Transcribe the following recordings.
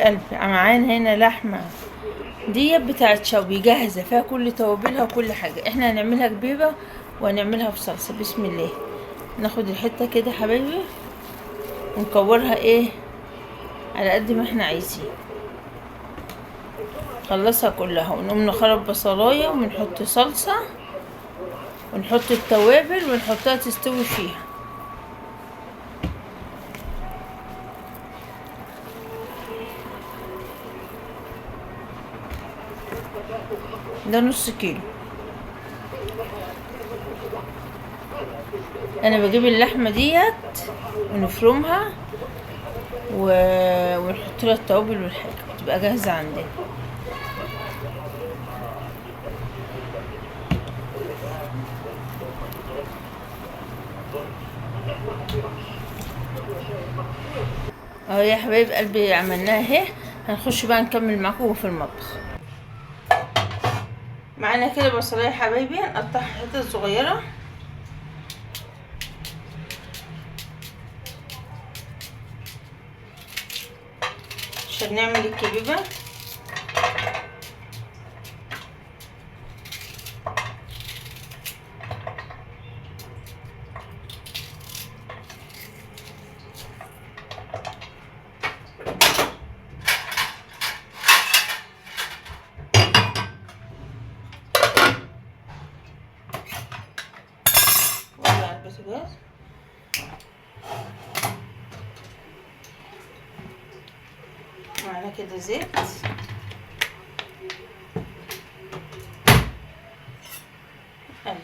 قلبي معانا هنا لحمه دي بتاعت شوي جاهزة، فيها كل توابلها وكل حاجة. احنا هنعملها كبيبه وهنعملها في صلصه. بسم الله. ناخد الحتة كده حبايبي ونكورها ايه على قد ما احنا عايزين. نخلصها كلها ونقوم نخرب بصلايه ونحط صلصه ونحط التوابل ونحطها تستوي فيها. ده نص كيلو. انا بجيب اللحمة ديت ونفرمها ونحط لها التوابل والحاجة تبقى جاهزة عندنا. اهو يا حبايب قلبي عملناها اهي. هنخش بقى نكمل معاكم في المطبخ. معانا كده بصلايه يا حبايبي هنقطعها حتت صغيرة. عشان نعمل الكبيبه. البوتاجاز. معانا كده زيت. حلو.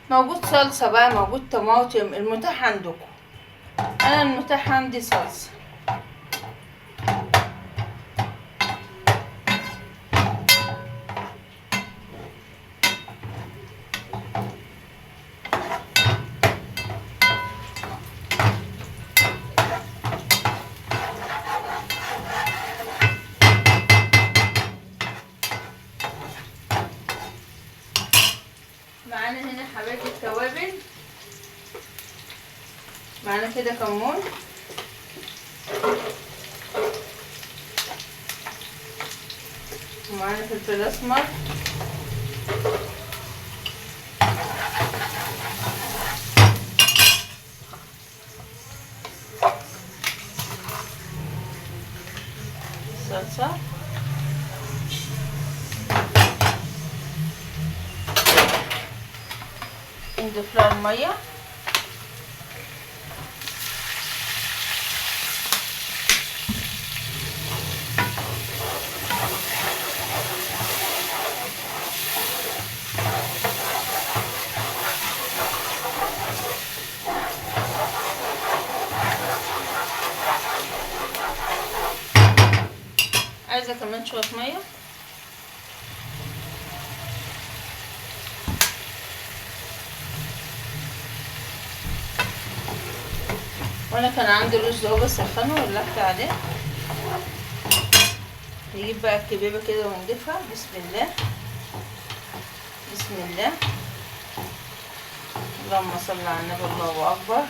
موجود صلصة بقى، موجود طماطم، المتاح عندكم. انا المتاح عندي صلصة. معانا هنا حبايبي التوابل، معانا كده كمون، ومعانا فلفل اسمر، صلصة، نضيف لها المية، عايزه كمان شوية مية. وانا كان عندي رز اهو بسخنه ولحت عليه. نجيب بقى الكبيبه كده ونضيفها. بسم الله بسم الله، اللهم صل على النبي، الله اكبر.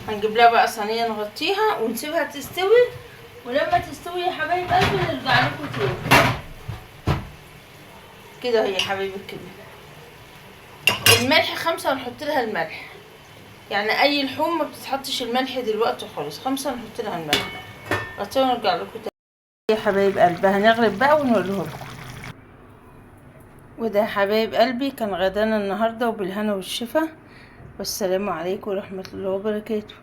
هنجيب لها بقى صينية نغطيها ونسيبها تستوي، ولما تستوي يا حبايب قلبي نرجع لكم تاني كده. هي حبايبي الكبيبه. الملح 5 هنحط لها الملح، يعني اي لحوم ما بتتحطش الملح دلوقتي خالص. 5 هنحط لها الملح. غطيها ونرجع لكم تاني يا حبايب قلبي. هنغلب بقى ونوريه لكم. وده يا حبايب قلبي كان غدانا النهارده، وبالهنا والشفا. والسلام عليكم ورحمة الله وبركاته.